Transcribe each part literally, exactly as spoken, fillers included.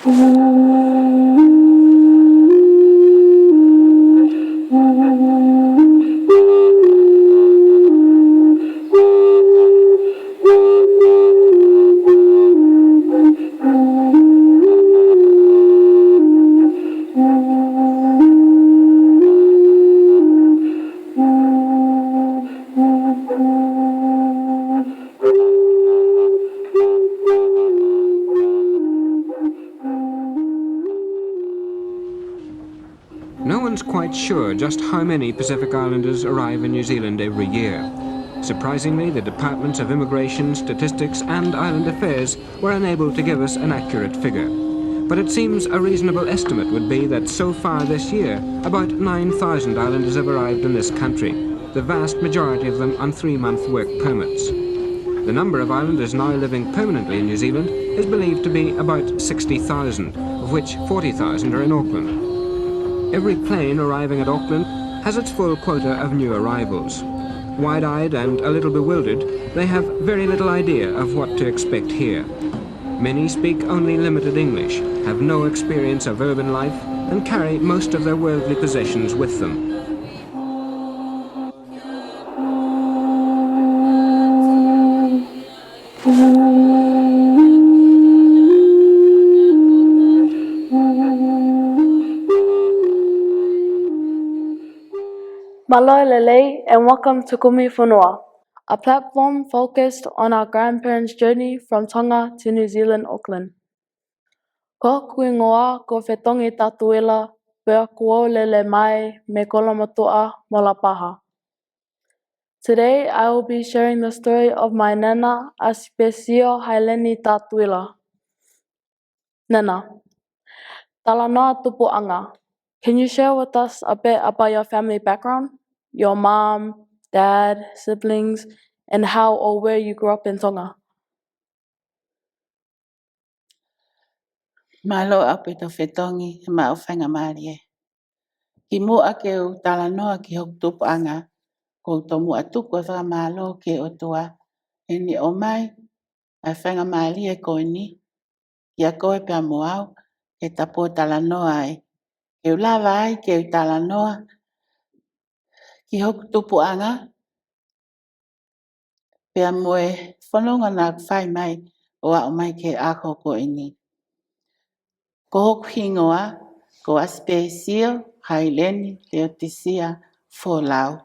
No one's quite sure just how many Pacific Islanders arrive in New Zealand every year. Surprisingly, the Departments of Immigration, Statistics and Island Affairs were unable to give us an accurate figure. But it seems a reasonable estimate would be that so far this year, about nine thousand Islanders have arrived in this country, the vast majority of them on three-month work permits. The number of Islanders now living permanently in New Zealand is believed to be about sixty thousand, of which forty thousand are in Auckland. Every plane arriving at Auckland has its full quota of new arrivals. Wide-eyed and a little bewildered, they have very little idea of what to expect here. Many speak only limited English, have no experience of urban life, and carry most of their worldly possessions with them. Mālō e lelei, and welcome to Kumi Fonua, a platform focused on our grandparents' journey from Tonga to New Zealand, Auckland. Ko hoku hingoa ko Fetongi Tatuila, pea ʻoku ou lele mai mei Kolomotuʻa mo Lapaha. Today, I will be sharing the story of my nana, ʻAsipesio Haileni Tatuila. Nana, talanoa tupuʻanga. Can you share with us a bit about your family background? Your mom, dad, siblings, and how or where you grew up in Tonga? Mālō ʻaupito Fetongi, he maʻu faingamālie. Kimuʻa ke u talanoa ki hoku tupuʻanga, ʻoku ou tomuʻa tuku e fakamālō ki he ʻOtua heʻene ʻomai ʻa e faingamālie ko eni kiate koe pea mo au ke ta pōtalanoa ai. Ke u lava ai ke u talanoa ki hoku tupuʻanga pea mo e fononga naʻa ku fai mai ʻo aʻu mai ki he ʻaho ko eni. Ko hoku hingoa ko ʻAsipesio Haileni Leotisia Folau.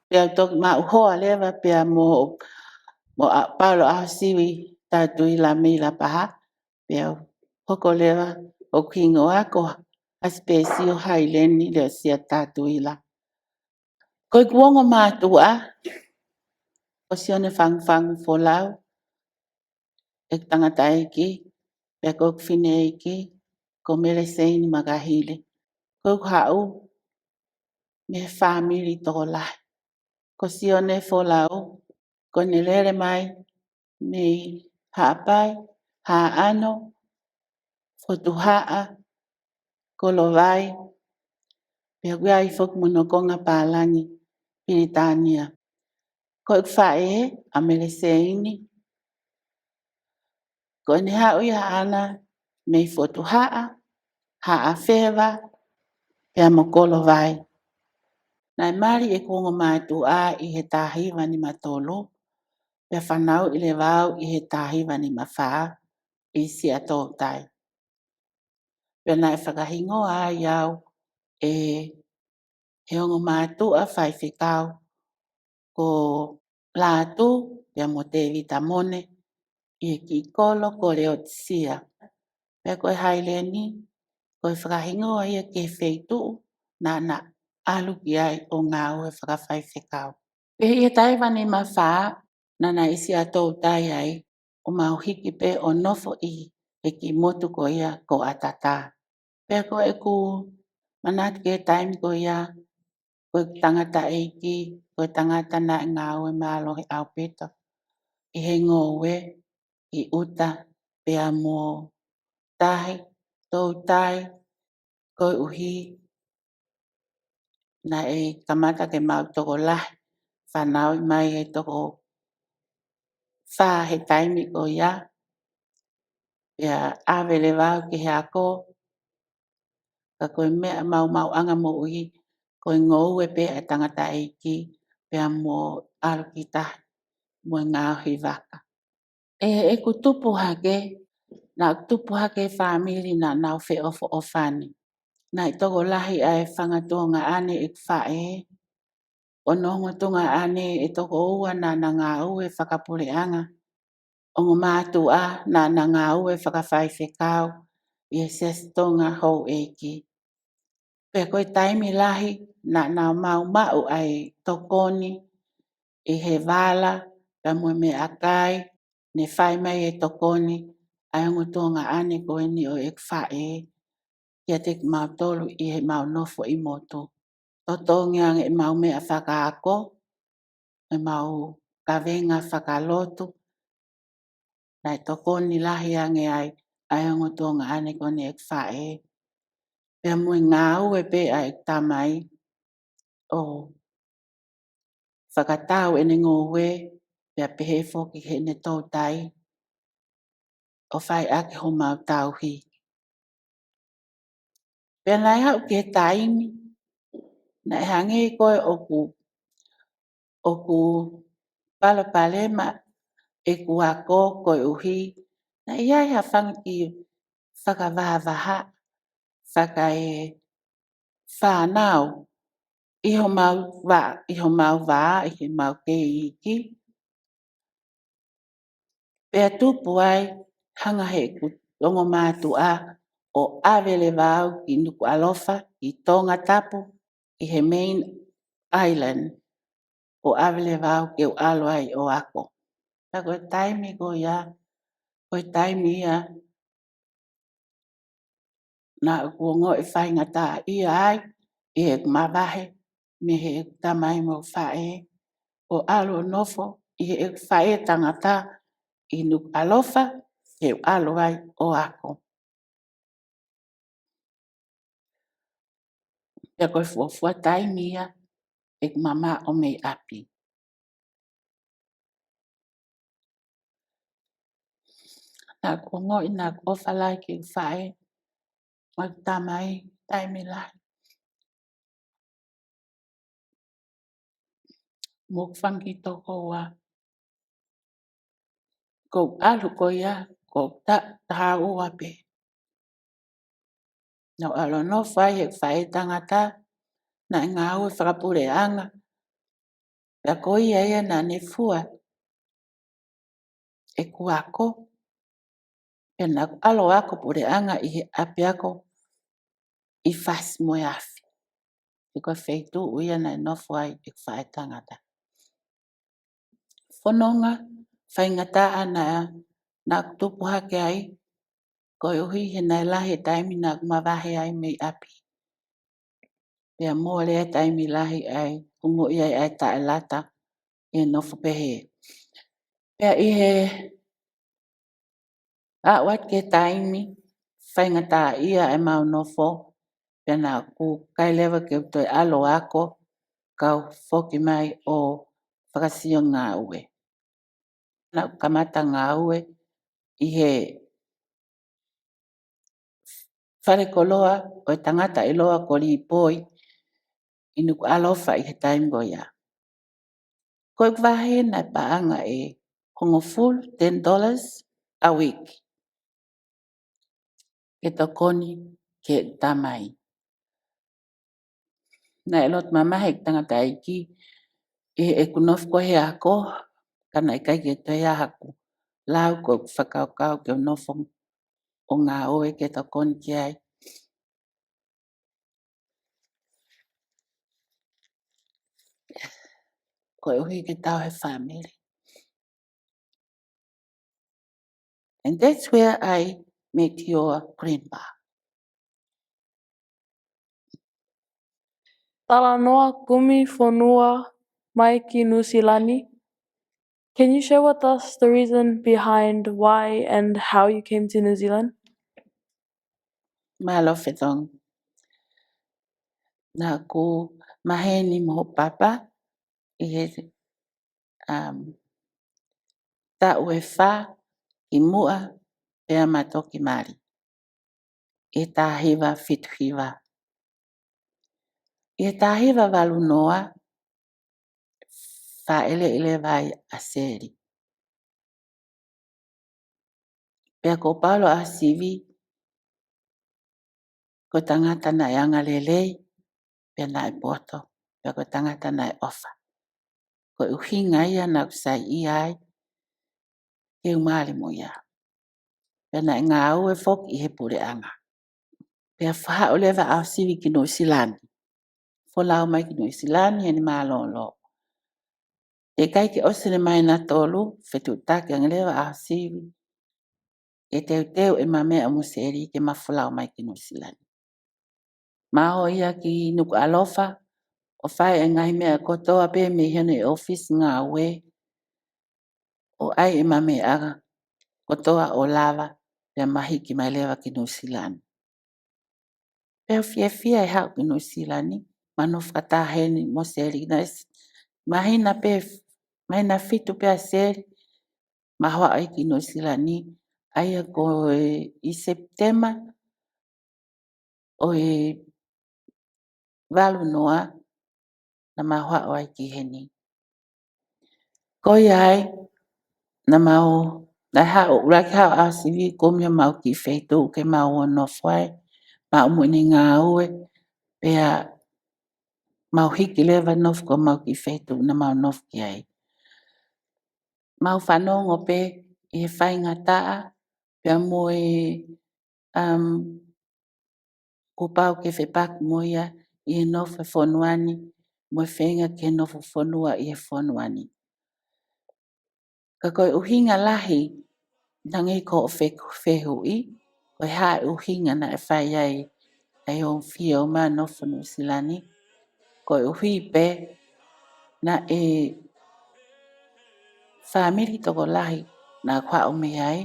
Pea u toki maʻu hoa leva pea mo, mo ʻa Paulo ʻAhosivi Tatuila mei Lapaha, pea u hoko leva hoku hingoa ko ʻAsipesio Haileni Leotisia Tatuila. Ko ʻeku ongo mātuʻa ko Sione Fangufangu Folau, ʻeku tangataʻeiki, pea ko ʻeku fineʻeiki ko Meleseini Makahile. Ko ʻeku haʻu mei he fāmili tokolahi. Ko Sione Folau, ko ʻene lele mai mei Haʻapai, Haʻano, Fotuhaʻa, Kolovai, pea ʻoku ʻi ai foki mo hono konga pālangi Pilitānia. Ko ʻeku faʻē, ʻa Meleseini, ko ʻene haʻu ia ʻaʻana mei Fotuhaʻa, Haʻafeva, pea mo Kolovai. Naʻe mali ʻeku ongo mātuʻa ʻi he taha hiva nima tolu, pea fanauʻi leva au ʻi he taha hiva nima fā ʻi Siaʻatoutai. Pea naʻe fakahingoa ai au ʻe he ongo mātuʻa faifekau ko Lātū pea mo Tēvita Mone ʻi he kiʻi kolo ko Leotisia. Pea ko e Haileni, ko e fakahingoa ia ki he feituʻu naʻa na ʻalu ki ai ʻo ngāue fakafaifekau. Pea ʻi he taha hiva nima fā naʻa na ʻi Siaʻatoutai ai, ʻo mau hiki pē ʻo nofo ʻi he kiʻi motu ko ia ko ʻAtatā. Pea ko ʻeku manatu ki he taimi ko ia, ko ʻeku tangataʻeiki, ko e tangata naʻe ngāue mālohi ʻaupito ʻi he ngoue ʻi ʻuta pea mo tahi, toutai, koeʻuhi naʻe kamata ke maʻu tokolahi, fanauʻi mai e toko fā he taimi ko ia. pea ʻave leva au ki he ako, ka ko e meʻa maumauʻanga moʻui, ko e ngoue pē ʻa e tangataʻeiki, pea mo ʻalu ki tahi, mo e ngaohi vaka. ʻI heʻeku tupu hake, naʻe tupu hake fāmili naʻa nau feʻofoʻofani. Naʻe tokolahi ʻa e fanga tuongaʻane ʻeku faʻē, ʻo e ongo tuongaʻane ʻe toko ua naʻa na ngāue fakapuleʻanga. Ongo mātuʻa naʻa na ngāue fakafaifekau ʻi he Siasi Tonga Houʻeiki. Pea ko e taimi lahi naʻa nau maʻu ʻa e tokoni ʻi he vala, pea mo e meʻakai, ne fai mai e tokoni ʻa e ongo tuongaʻane ko eni ʻo ʻeku faʻē kiate kimautolu ʻi heʻemau nofo ʻi motu. Totongi ange ʻemau meʻa fakaako, ʻemau kavenga fakalotu, naʻe tokoni lahi ange ai ʻa e ongo tuongaʻane ko eni ʻeku faʻē. Pea mo e ngāue pē ʻa ʻeku tamai ʻo fakatau ʻene ngoue, pea pehē foki heʻene toutai, ʻo fai ʻaki homau tauhi. Pea naʻe aʻu ki he taimi, naʻe hangē ko ē ʻoku, ʻoku palopalema ʻeku ako koeʻuhi, naʻe ʻi ai ha fanga kiʻi fakavahavaha, fakaefānau, ʻi homau vā, ʻi homau vā, ʻi heʻemau kei iiki. Pea tupu ai, hanga heʻeku ongo mātuʻa ʻo ʻave leva au ki Nukuʻalofa, ki Tongatapu, ʻi he main island, ʻo ʻave leva au ke u ʻalu ai ʻo ako. Pea ko e taimi ko ia, ko e taimi ia, naʻa ku ongoʻi faingataʻaʻia ai ʻi heʻeku mavahe mei heʻeku tamai mo e faʻē, ʻo ʻalu ʻo nofo ʻi heʻeku faʻētangata ʻi Nukuʻalofa, ke u ʻalu ai ʻo ako. Pea ko e fuofua taimi ia ʻeku mamaʻo mei ʻapi. Naʻa ku ongoʻi naʻa ku ʻofa lahi ki he faʻē mo e tamai, taimi lahi. Mo e fanga kiʻi tokoua. Ko e ʻalu ko ia, ko e ta-, taha ua pē. Naʻa ku ʻalu ʻo nofo ai he faʻētangata, naʻe ngāue fakapuleʻanga. Pea ko ia ia naʻa ne fua ʻeku ako, pea naʻa ku ʻalu ʻo ako puleʻanga ʻi he ʻapiako ʻi Fasi mo e Afi. He ko e feituʻu ia naʻe nofo ai ʻeku faʻētangata. Fononga faingataʻa naʻa, naʻa ku tupu hake ai, koeʻuhi he naʻe lahi e taimi naʻa ku mavahe ai mei ʻapi. Pea mole e taimi lahi ai, ongoʻi ai ʻa e taʻelata ʻi he nofo pehē. Pea ʻi he aʻu atu ki he taimi faingataʻaʻia ʻemau nofo, pea naʻa ku kai leva ke u toe ʻalu ʻo ako, kau foki mai ʻo fakasio ngāue. Naʻa ku kamata ngāue ʻi he falekoloa ʻo e tangata ʻiloa ko Lipoi ʻi Nukuʻalofa ʻi he taimi ko ia. Ko ʻeku vahe naʻe paʻanga ʻe hongofulu, ten dollars a week, ke tokoni ki heʻeku tamai. Naʻe loto mamahi ʻeku tangataʻeiki ʻi heʻeku nofo ko ē he ako, ka naʻe ʻikai ke toe ʻi ai haku lau, ko ʻeku fakakaukau ke u nofo ʻo ngāue ke tokoni ki ai. Koeʻuhi ke tau he fāmili. And that's where I met your grandpa. Talanoa kumi fonua mai ki Nuʻu Sila ni. Can you share with us the reason behind why and how you came to New Zealand? Mālō Fetongi. Naʻa ku maheni mo hoku papa ʻi he, um, taʻu ʻe fā kimuʻa pea ma toki mali. ʻI he taha hiva fitu hiva. ʻI he taha hiva valu noa, fāʻeleʻi leva ai ʻa Seli. Pea ko Paula ʻAhosivi, ko e tangata naʻe angalelei, pea naʻe poto, pea ko e tangata naʻe ʻofa. Ko e ʻuhinga ia naʻa ku saiʻia ai ke u mali mo ia. Pea naʻe ngāue foki ʻi he puleʻanga. Pea haʻu leva ʻa ʻAhosivi ki Nuʻusila ni. Folau mai ki Nuʻusila ni heʻene mālōlō. Teʻeki ai ke ʻosi ʻene māhina ʻe tolu, fetuʻutaki ange leva ʻa ʻAhosivi ke teuteu ʻema meʻa mo Seli ke ma folau mai ki Nuʻusila ni. Ma ō ia ki Nukuʻalofa, ʻo fai e ngaahi meʻa kotoa pē mei hono ʻōfisi ngāue, ʻo ʻai ʻema meʻa kotoa ʻo lava, pea ma hiki mai leva ki Nuʻusila ni. Pea u fiefia e haʻu ki Nuʻusila ni, ma nofo fakataha heni mo Seli. Naʻe s-, māhina pē, māhina fitu pē ʻa Seli, ma hohaʻa ai ki Nuʻusila ni, ʻa ia ko e ʻi Sepitema ʻo e valu noa, naʻa ma hohaʻa ai ki heni. Ko ia ai, naʻa ma ō, naʻe haʻu, ʻuluaki haʻu ʻa ʻAhosivi, kumi homau kiʻi feituʻu ke mau ō ʻo nofo ai, ma ʻomi ʻene ngāue, pea mau hiki leva ʻo nofo ki homau kiʻi feituʻu naʻa mau nofo ki ai. Mau fanongo pē ʻi he faingataʻa, pea mo e, um, kuo pau ke fepaki mo ia ʻi he nofo he fonua ni, mo e feinga ke nofo fonua ʻi he fonua ni. Ka ko e ʻuhinga lahi, hangē ko hoʻo fe-, fehuʻi, ko e hā e ʻuhinga naʻe fai ai ʻa e ʻofefine ʻo ma nofo Nuʻusila ni, koeʻuhi pē naʻe fāmili tokolahi naʻa ku haʻu mei ai,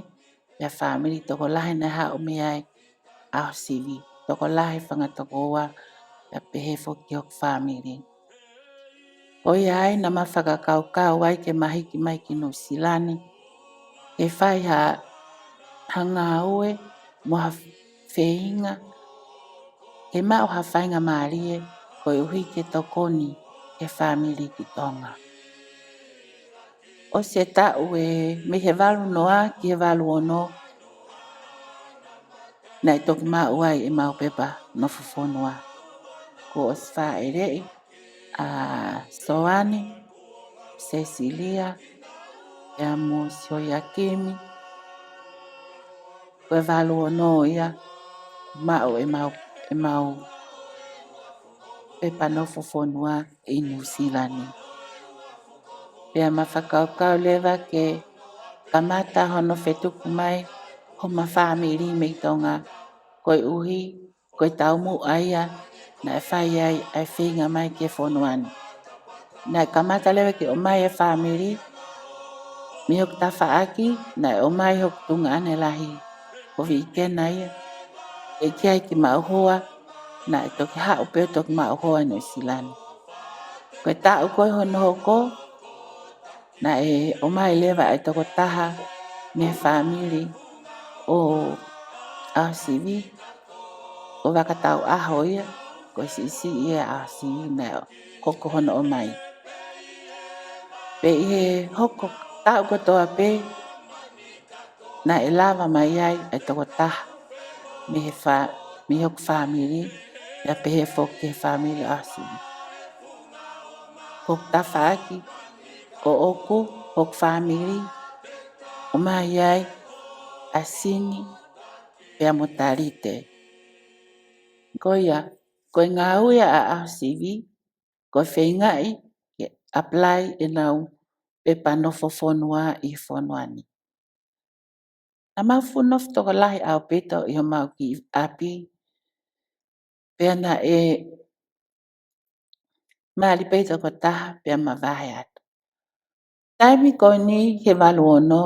pea fāmili tokolahi naʻe haʻu mei ai ʻa ʻAhosivi, tokolahi fanga tokoua, pea pehē foki hoku fāmili. Ko ia ai naʻa ma fakakaukau ai ke ma hiki mai ki Nuʻusila ni, ke fai ha, ha ngāue mo ha feinga, ke maʻu ha faingamālie, koeʻuhi ke tokoni e fāmili ki Tonga. ʻOsi e taʻu ē mei he valu noa ki he valu ono, naʻe toki maʻu ai ʻemau pepa nofo fonua. Kuo ʻosi fāʻeleʻi ʻa Soane, Sesilia, pea mo Sioiakimi. Ko e valu ono ia, maʻu ʻemau, ʻemau pepa nofo fonua ʻi Nuʻusila ni. Pea ma fakakaukau leva ke kamata hono fetuku mai homa fāmili mei Tonga, koeʻuhi ko e taumuʻa ia naʻe fai ai ʻa e feinga mai ki he fonua ni. Naʻe kamata leva ke ʻomai e fāmili, mei hoku tafaʻaki, naʻe ʻomai hoku tuongaʻane lahi, ko Vikena ia. ʻIkai ke maʻu hoa, naʻe toki haʻu pē ʻo toki maʻu hoa ʻi Nuʻusila ni. Ko e taʻu ko ē hono hoko, naʻe ʻomai leva ʻa e tokotaha mei he fāmili ʻo ʻAhosivi, ʻo Vakatauʻaho ia, ko e siʻisiʻi ia ʻa ʻAhosivi naʻe hoko hono ʻomai. Pea ʻi he hoko taʻu kotoa pē, naʻe lava mai ai ʻa e tokotaha mei he fā-, mei hoku fāmili, pea pehē foki ki he fāmili ʻo ʻAhosivi. Ko hoku tafaʻaki, ko ʻoku, hoku fāmili, ʻomai ai ʻa Sini, pea mo Talite. Ko ia, ko e ngāue ʻa ʻAhosivi, ko e feingaʻi ke apply ʻenau pepa nofo fonua ʻi he fonua ni. Naʻa mau fuʻu nofo tokolahi ʻaupito ʻi homau kiʻi ʻapi, pea naʻe mali pē tokotaha pea ma vahe atu. Taimi ko eni he valu ono,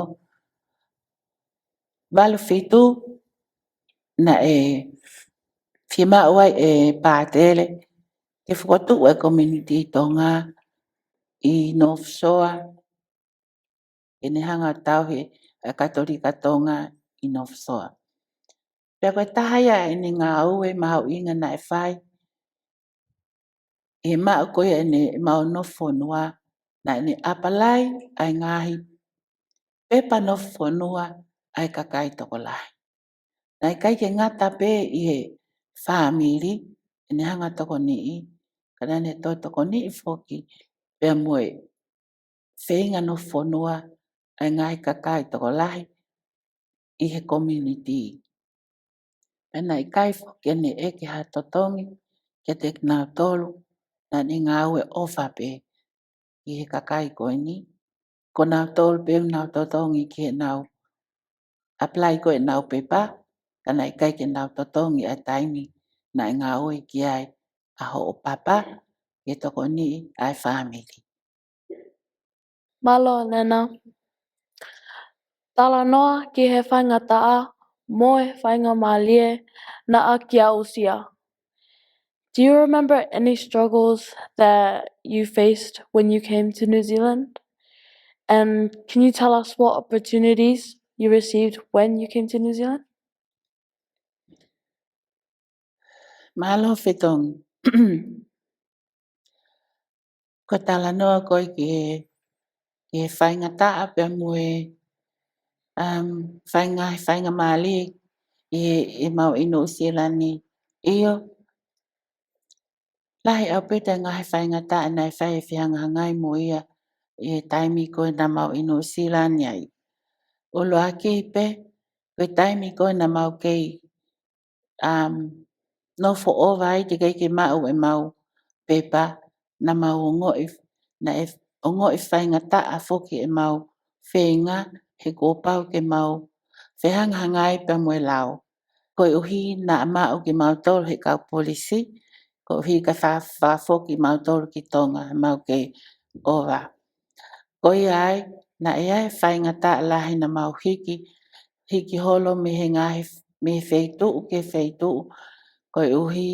valu fitu, naʻe fiemaʻu ai ʻe Pātele ke fokotuʻu e community Tonga ʻi North Shore, ke ne hanga ʻo tauhi e Katolika Tonga ʻi North Shore. Pea ko e taha ia ʻene ngāue mahuʻinga naʻe fai, ʻi he maʻu ko ia ʻene mau nofo fonua, naʻa ne ʻapalai ʻa e ngaahi pepa nofo fonua ʻa e kakai tokolahi. Naʻe ʻikai ke ngata pē ʻi he fāmili, ʻene hanga tokoniʻi, ka naʻa ne toe tokoniʻi foki pea mo e feinga nofo fonua ʻa e ngaahi kakai tokolahi ʻi he community. Pea naʻe ʻikai foki ke ne ʻeke ha totongi kiate kinautolu, naʻa ne ngāue ʻofa pē ki he kakai ko eni. Ko nautolu pē ʻoku nau totongi ki heʻenau apply ko ʻenau pepa, ka naʻe ʻikai ke nau totongi ʻa e taimi naʻe ngāue ki ai ʻa hoʻo papa, ke tokoniʻi ʻa e fāmili. Mālō Nana. Talanoa ki he faingataʻa mo e faingamālie naʻa ke aʻusia. Do you remember any struggles that you faced when you came to New Zealand? And can you tell us what opportunities you received when you came to New Zealand? Mālō Fetongi. Ko e talanoa ko ē ki he, ki he faingataʻa pea mo e, um, fainga-, faingamālie ʻi he, ʻemau ʻi Nuʻusila ni. ʻIo, lahi ʻaupito e ngaahi faingataʻa naʻe fai e fehangahangai mo ia ʻi he taimi ko ē naʻa mau ʻi Nuʻusila ni ai. ʻUluaki pē, ko e taimi ko ē naʻa mau kei, um, nofo ʻova ai teʻeki ke maʻu ʻemau pepa, naʻa mau ongoʻi, naʻe ongoʻi faingataʻa foki ʻemau feinga he kuo pau ke mau fehangahangai pea mo e lao. Koeʻuhi naʻa maʻu kimautolu he kau polisi, koeʻuhi ka fa-, fakafoki kimautolu ki Tonga, mau kei ʻova. Ko ia ai, naʻe ʻi ai e faingataʻa lahi naʻa mau hiki, hiki holo mei he ngaahi, mei he feituʻu ki he feituʻu, koeʻuhi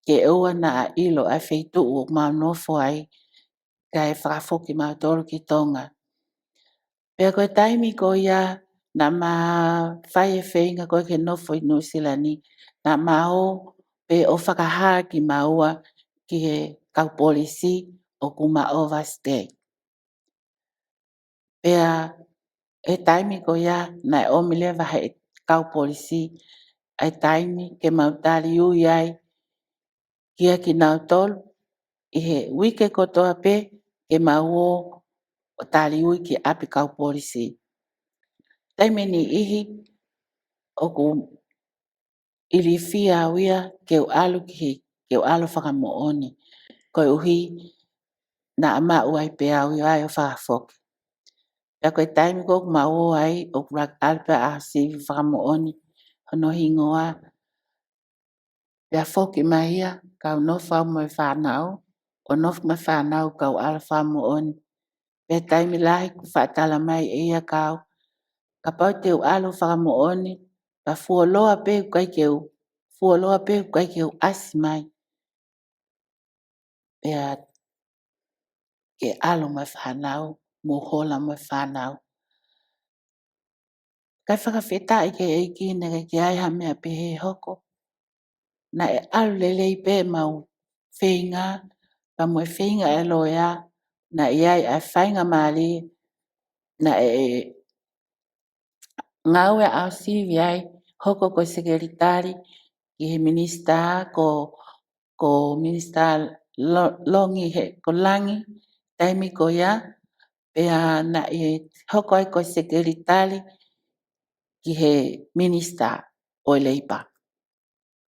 ke ʻoua naʻa ʻilo ʻa e feituʻu ʻoku mau nofo ai, kae fakafoki kimautolu ki Tonga. Pea ko e taimi ko ia naʻa ma fai e feinga ko ē ke nofo ʻi Nuʻusila ni, naʻa ma ō pē ʻo fakahā kimaua ki he kau polisi ʻoku ma overstay. Pea he taimi ko ia naʻe ʻomi leva he kau polisi ʻa e taimi ke mau taliui ai kia kinautolu ʻi he uike kotoa pē ke mau ō ʻo taliui ki ʻapi kau polisi. Taimi niʻihi ʻoku ilifia au ia ke u ʻalu ki he, ke u ʻalu fakamoʻoni. Koeʻuhi naʻa maʻu ai pē au ia ʻo fakafoki. Pea ko e taimi ko ē ʻoku mau ō ai, ʻoku ʻalu pē ʻa e sivi fakamoʻoni hono hingoa. Pea foki mai ia, kau nofo au mo e fānau, ʻo nofo mai fānau kau ʻalu fakamoʻoni. Pea taimi lahi ʻoku faʻa tala mai ʻe ia kia au, kapau te u ʻalu fakamoʻoni, pea fuoloa pē ʻoku ʻikai ke u, fuoloa pē ʻoku ʻikai ke u ʻasi mai. Pea ke ʻalu mo e fānau, mo hola mo e fānau. Kae fakafetaʻi ki he ʻEiki naʻe ʻikai ke ʻi ai ha meʻa pehē hoko. Naʻe ʻalu lelei pē ʻemau feinga, pea mo e feinga ʻa e loea, naʻe ʻi ai ʻa e faingamālie, naʻe ngāue ʻa e sivi ai, hoko ko e sekelitali ki he minisitā ko, ko Minisitā Lo-, Longi he, ko Langi, taimi ko ia, pea naʻe hoko ai ko e sekelitali ki he minisitā ʻo e Leipa.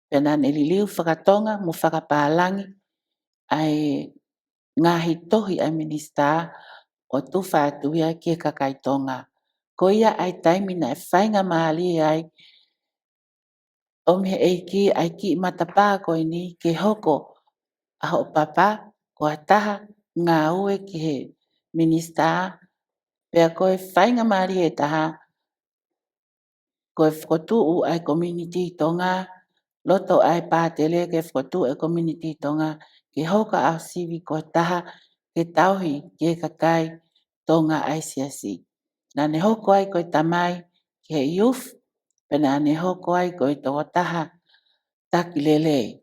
Pea naʻa ne liliu fakatonga mo fakapālangi ʻa e ngaahi tohi ʻa e minisitā ʻo tufa atu ia ki he kakai Tonga. Ko ia ʻa e taimi naʻe faingamālie ai ʻomi he ʻEiki ʻa e kiʻi matapā ko eni ke hoko ʻa hoʻo papa ko ha taha ngāue ki he minisitā, pea ko e faingamālie ʻe taha, ko e fokotuʻu ʻa e community Tonga, loto ʻa e pātele ke fokotuʻu e community Tonga, ke hoko ʻa e sivi ko e taha ke tauhi ki he kakai Tonga ʻa e siasi. Naʻa ne hoko ai ko e tamai ki he youth, pea naʻa ne hoko ai ko e tokotaha taki lelei.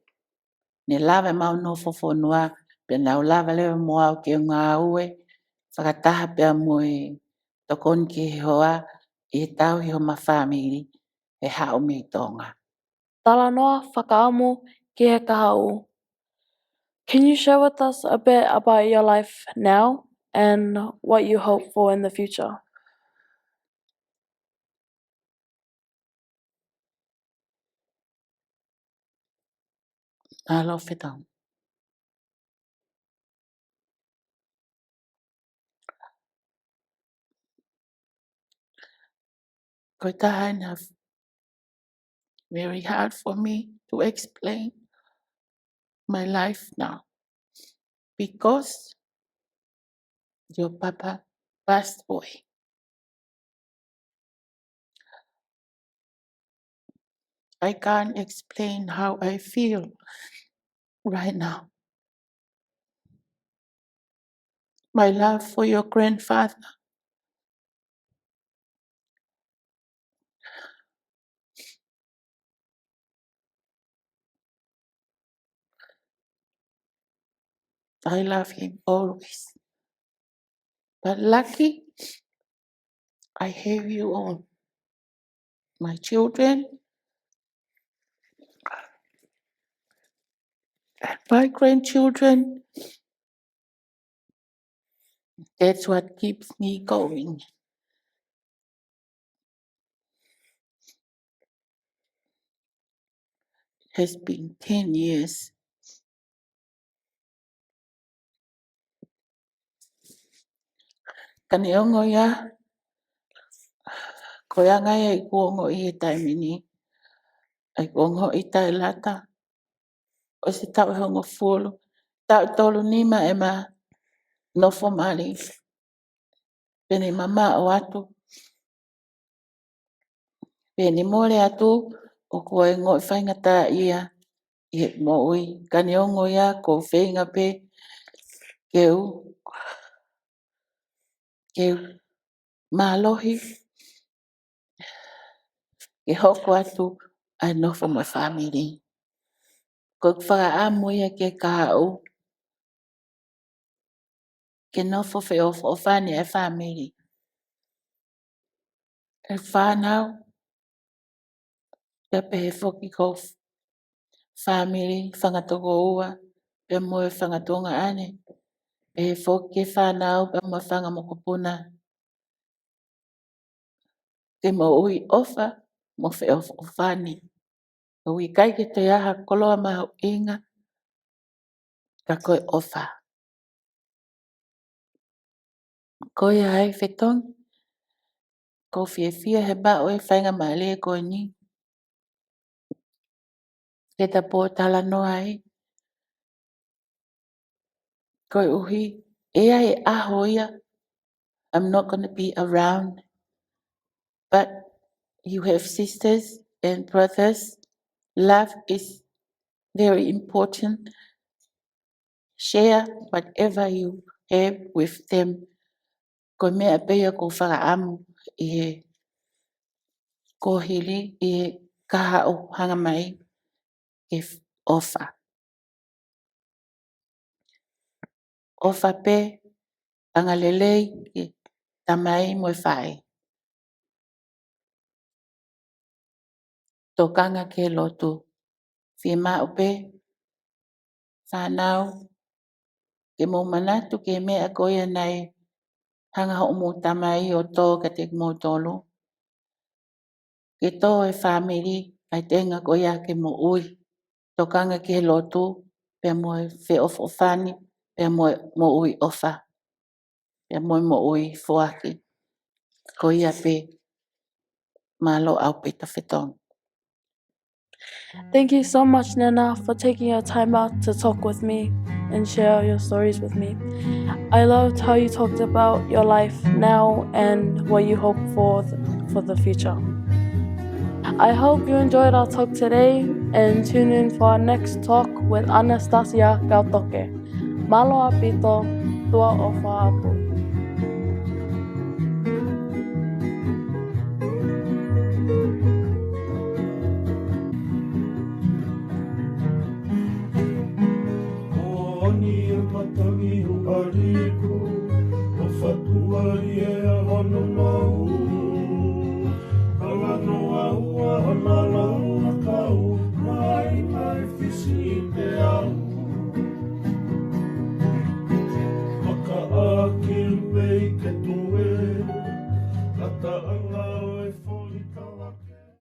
Ne lava ʻemau nofo fonua, pea naʻa ku lava leva mo au ke ngāue fakataha pea mo e tokoni ki he hoa ʻi he tauhi homa fāmili he haʻu mei Tonga. Talanoa fakaʻamu ki he kahaʻu. Can you share with us a bit about your life now and what you hope for in the future? Mālō Fetau. Ko e taha ʻena, very hard for me to explain my life now because your papa passed away. I can't explain how I feel right now. My love for your grandfather. I love him always. But lucky, I have you all. My children, and my grandchildren, that's what keeps me going. Has been ten years. Ka neongo ia, ko e anga ia ʻeku ongoʻi he taimi ni, ʻeku ongoʻi taʻelata, ʻosi taʻu ʻe hongofulu, taʻu tolu nima ʻema nofo mali. Pea ne mamaʻo atu. Pea ne mole atu, ʻoku ou ongoʻi faingataʻaʻia ʻi he moʻui. Ka neongo ia, ʻoku ou feinga pē ke u, ke u mālohi, ke hoko atu ʻa e nofo mo e fāmili. Ko ʻeku fakaʻamu ia ke kahaʻu, ke nofo feʻofoʻofani ʻa e fāmili. ʻE fānau, pea pehē foki ko e fāmili, fanga tokoua, pea mo e fanga tuongaʻane, pehē foki ki he fānau, pea mo e fanga mokopuna. Ke moʻui ʻofa mo feʻofoʻofani. ʻOku ʻikai ke toe ʻi ai ha koloa mahuʻinga ka ko e ʻofa. Ko ia ai Fetongi, ʻoku ou fiefia he maʻu e faingamālie ko eni ke ta pōtalanoa ai. Koeʻuhi, ʻe ʻi ai e ʻaho ia, I'm not gonna be around. But you have sisters and brothers. Love is very important. Share whatever you have with them. Ko e meʻa pē ia ʻoku ou fakaʻamu ʻi he kuohili, ʻi he kahaʻu, hanga mai ki he ʻofa. ʻOfa pē, angalelei ki he tamai mo e faʻē. Tokanga ki he lotu. Fiemaʻu pē, fānau, ke mou manatu ki he meʻa ko ia naʻe hanga hoʻomou tamai ʻo tō kiate kimoutolu. Ke tō e fāmili ʻa e tenga ko ia ke moʻui. Tokanga ki he lotu, pea mo e feʻofoʻofani, pea mo e moʻui ʻofa, pea mo e moʻui foaki. Ko ia pē, mālō ʻaupito Fetongi. Thank you so much, Nena, for taking your time out to talk with me and share your stories with me. I loved how you talked about your life now and what you hope for th-, for the future. I hope you enjoyed our talk today and tune in for our next talk with Anastasia Kautoke. Mālō ʻaupito, tuʻa ʻofa atu. Paliku, ʻo fatuʻa ʻi he ʻaho noa.